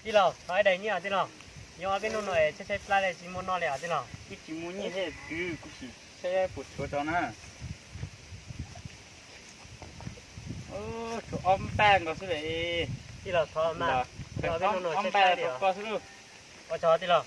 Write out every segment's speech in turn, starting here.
Tij laug, thov ib daim nyiaj tij laug. Yuav ob peb hnub no es tshaib tshaib plab li tsis muaj noj li os tij laug. Twb tsis muaj nyiaj thiab, kuv sim saib puas tshuav tso na. Tshuav ob npaj nkaus xwb li. Tij laug, thov mas, ob npaj rau koj xwb lauj. Ua tsaug tij laug.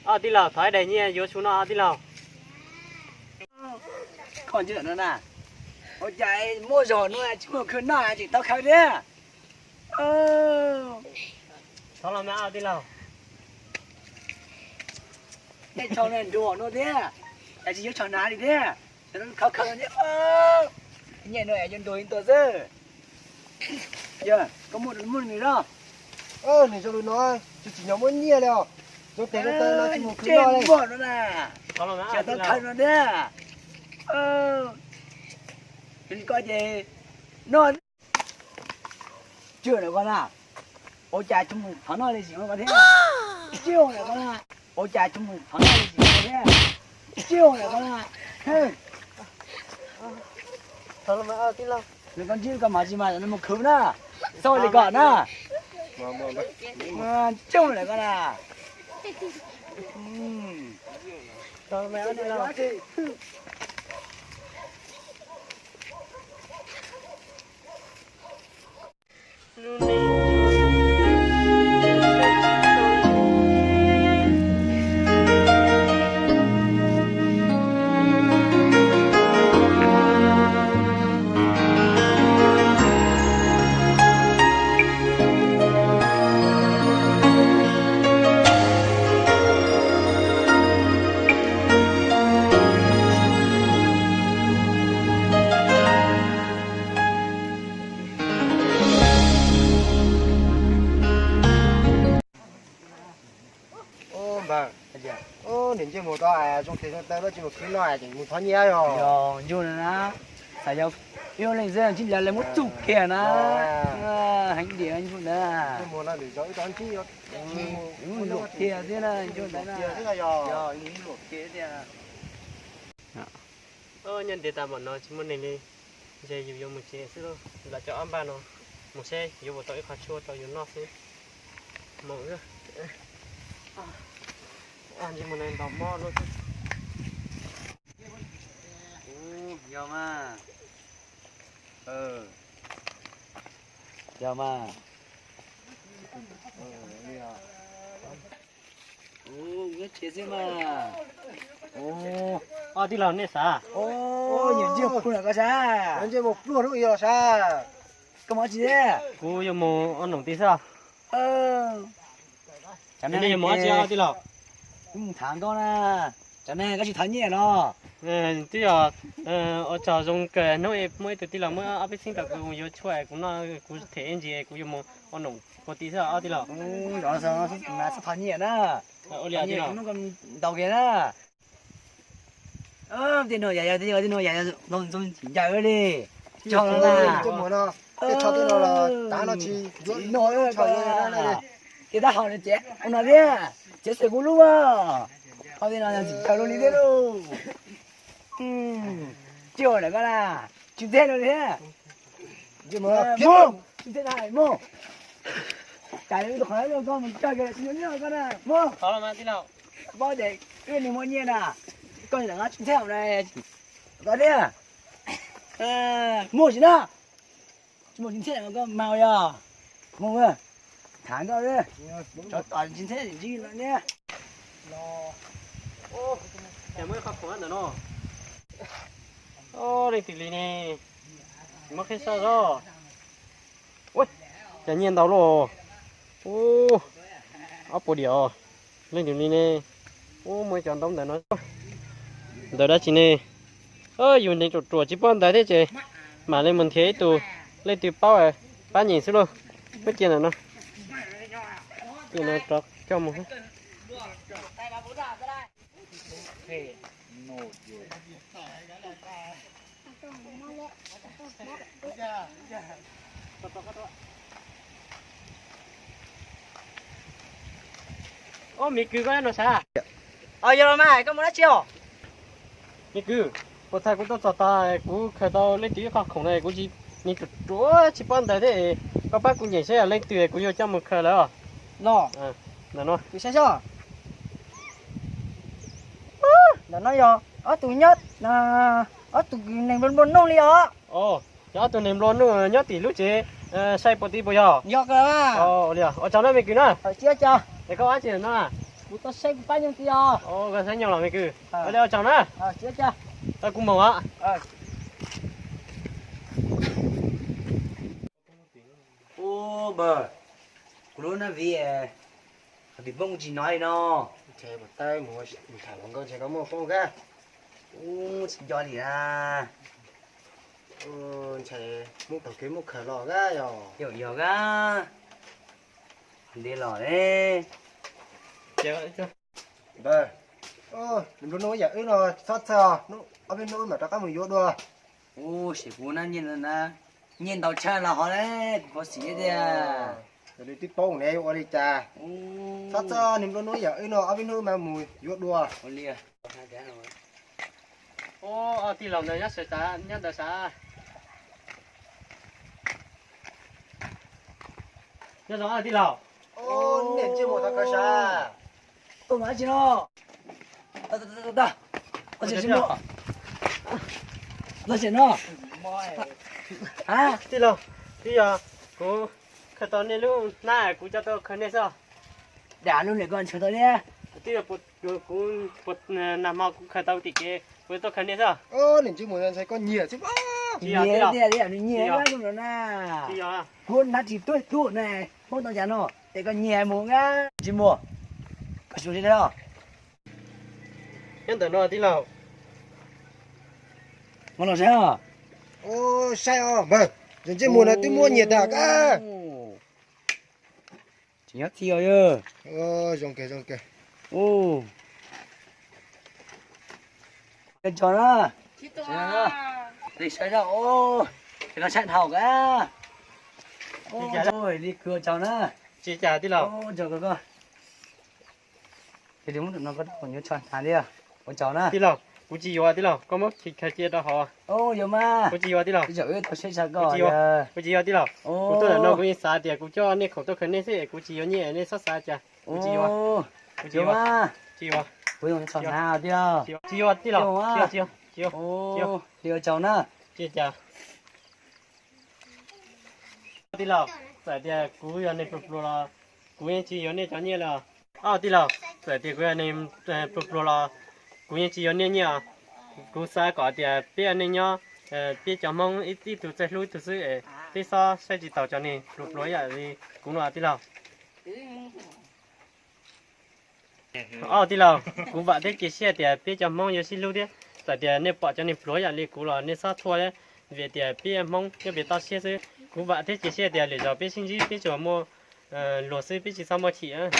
Ob tij laug, thov ib daim nyiaj yuav su noj tij laug. Koj ntsia no na, ua cas muaj zog no tsis muaj khwv noj tseem tau khawv thiab. Thov los mas tij laug. Tej tsho no nruas no thiab, es tsis yuav tsho hnav li thiab, khawv khawv thiab. Nyiaj no yuav nruas ib tuas xwb. Yog koj muaj muaj nws los? Nws zoo li no, tsis tsim nyog muaj nyiaj li os. Zoo tes zoo taw no tsis mus khwv noj li. Muaj no na, tsis tau khawv no thiab. Koj ces noj. Tsis ua li ko na, ua cas tsis mus thov noj li tsis ua ko thiab. Tsis ua li ko na, ua cas tsis mus thov noj li tsis ua ko thiab. Tsis ua li ko na. Nws koj ntsib koj mas tsis mas mus khwv na, xauj li kom na. Tsis ua li ko na. Npawg, niam ncej mus tau zoo tes zoo taw lawm tsis mus khwv noj es tseem mus thov nyiaj yog. Yog ntsug na, xav yog ib leeg xwb ntsib lawv lawv muab txuj kiag na. Heev diam ntsug na. Luam kiag thiab na ntsug na. Yog luam kiag thiab. Nyob ntiav tas npaum no tsis muaj neeg li, ntshe yus yuav mus tsev xwb lauj. Lam cov ob npaj no mus seb yuav ua tau ib qho tshuaj rau yus noj xwb. Mus, ntshe mus ntaus mob lawm. Yog mas. Yog mas. Nyob tsev xwb mas. Ob tij laug nej xav? Nyiam ntsej mus pluag na koj sab. Ntsej mus pluag lub i los sab. Koj mus dab tsi thiab? Kuv yuav mus ua noom tid xwb. Nej yuav mus dab tsi tij laug? Kuv mus tham koj na. Tsam na koj tsis thov nyiaj los? Twb yog, ua tsaug zoo kawg hnub muaj ib tug tij laug muab ob peb txheeb rau kuv yuav tshuaj kuv noj kuv them ntsis kuv yuav mus ua noom ua tid xwb ob tij laug. Txhob thov nyiaj na. Ua li hnub ntaus kiag na. Tej no yam yog tej no yam no txoos ncaws li. Tso no na. Tej tsho tej no los tav no tsis yuav no, tsho yuav no. Ces tab hau no ces ua no thiab, ces xwm kuv lub. Ho tej no tsis ncaws luaj li thiab lauj. Tsis ua lawm koj na, tsis ntxeg luaj li thiab. Mus, tsis ntxeg na mus. Cas tus qhov koj mus cog kiag tsis nyob koj na mus. Paub tias wb nws muaj nyiaj na, koj lam tsis ntxeg na. Koj thiab. Mus tsis na. Tsis mus tsis ntxheb koj mas yog. Mus, tham koj, tsov tom tsis ntxheb tsis ntsib no ne. Cas muaj ib qho khoom ntawm no. Leej twg li ne, muab qhib sab zog. Cas nyiaj ntau luaj. Ub, ob puas diam os. Leej twg li ne. Ub, muaj ib co ntaub ntawv no. Ntawv dab tsi ne? Yus ntev ruam ruam tsis paub ntawv thiab ces mam li mus nrhiav ib tug leej twg paub, pab nyeem xwb lauj. Muab cia ntawm no, cia no rov coj mus. Ub, me kwv, koj no sav? Yog los mas, koj mus dab tsi os? Me kwv, puas txhais kuv tuaj txog tag kuv khaws tau leej twg ib qho khoom na, kuv tsis, nws ruam ruam tsis paub ntawv thiab, koj pab kuv nyeem saib yog leej twg kuv yuav coj mus khaws lawm os. Los, ntawm no. Kuv saib seb. Ntawm no yog ob tug nyob, ob tug neeg nplua nplua nuj li os. Yog ob tug neeg nplua nuj nyob tim lub tsev, saib puas tau puas yog? Yog kawg. Ua li, ua tsaug na me kwv na. Es koj ua dab tsi no? Kuv tuaj saib kuv pab nyoog tiag os. Koj saib nyoog los me kwv. Ua li ua tsaug na. Tau kuv mus os. Ub, npawg, kuv lub nab viv, qhov twg poob tsis hnov li no. Ntshe puas tau mus tham hluas nkauj ntshe koj muaj poob kab. Ub, tsis nco li na. Ntshe muab taug kev muab khaws los kab yog. Yog, yog kab. Nti los ne. Npawg, nws nplua nuj ib yam wb no, txhob txhawj, ob peb hnub wb mam rov qab mus yuav dua. Ub, ces kuv nab nyiaj ntau tshaj los hov ne, kuv pov xim tiag. Yog li twb paub ne, ua li cas? Txhob txhawj, nws nplua nuj ib yam wb no, ob peb hnub wb mam mus yuav dua. Ub, tij laug ntawd nyob sawv, nyob ntawd sav. Nyob zoo tij laug. Niam Ntsij Muas, thov khaws sav. Tuaj mus dab tsi no? Dab tsi no? Tij laug, twb yog kuv khaws tau nej lub hnab, kuv coj tuaj khaws nej xwb. Dam lub niam koj ntshaw tau thiab. Twb yog kuv, nag hmo kuv khaws tau tim kev, kuv tuaj khaws nej xwb. Niam Ntsij Muas, ntshai koj nyiag xwb. Nyiag tiag tiag, nyiag lub no na. Kuv hnab tsis tuaj tuaj na, poob tau cas no, es koj nyiag mus na. Ntsij Muas, koj xyuas li os. Nyob ntawm no tij laug. Muab los saib os. Saib os, npawg, Ntsij Muas no twb muab nyiag tag kab. Tsis nyob txij os yog. Zoo kawg, zoo kawg. Tso na. Saib zoj, koj saib dhau kab. Li kwv tsaug na. Tsis cas tij laug. Tij laug, kuv tsis yuav tij laug, koj muab khaws cia rau hauv. Kuv tsis yuav tij laug. Kuv tsis yuav tij laug. Kuv tuaj ntawm no kuv yeej xav tias kuv coj nej khoom tuaj khaws nej xwb, kuv tsis yuav nyiaj, nej txhob xav cas. Kuv tsis yuav. Kuv tsis yuav. Tsis yuav. Tsis yuav tij laug. Tsis yuav, tsis yuav. Tij laug, txawm tias kuv yog neeg pluag pluag los kuv yeej tsis yuav nej cov nyiaj li os. Tij laug, txawm tias kuv yog neeg pluag pluag los kuv yeej tsis yuav nej nyiaj os. Kuv xav kom tias peb nej nyob, peb cov Hmoob ib tug txawj hlub ib tug xwb es peb txhob saib tsis taus cov neeg pluag pluag ib yam li kuv no tij laug. Tij laug, kuv vam thiab cia siab tias peb cov Hmoob yuav sib hlub thiab. Txawm tias nej pom cov neeg pluag ib yam li kuv los nej txhob thuaj thiab, vim tias peb Hmoob nyob pem toj siab xwb. Kuv vam thiab cia siab tias lwm zaus peb sib ntsib peb tsuas muaj luag xwb, peb tsis txhob muaj chim.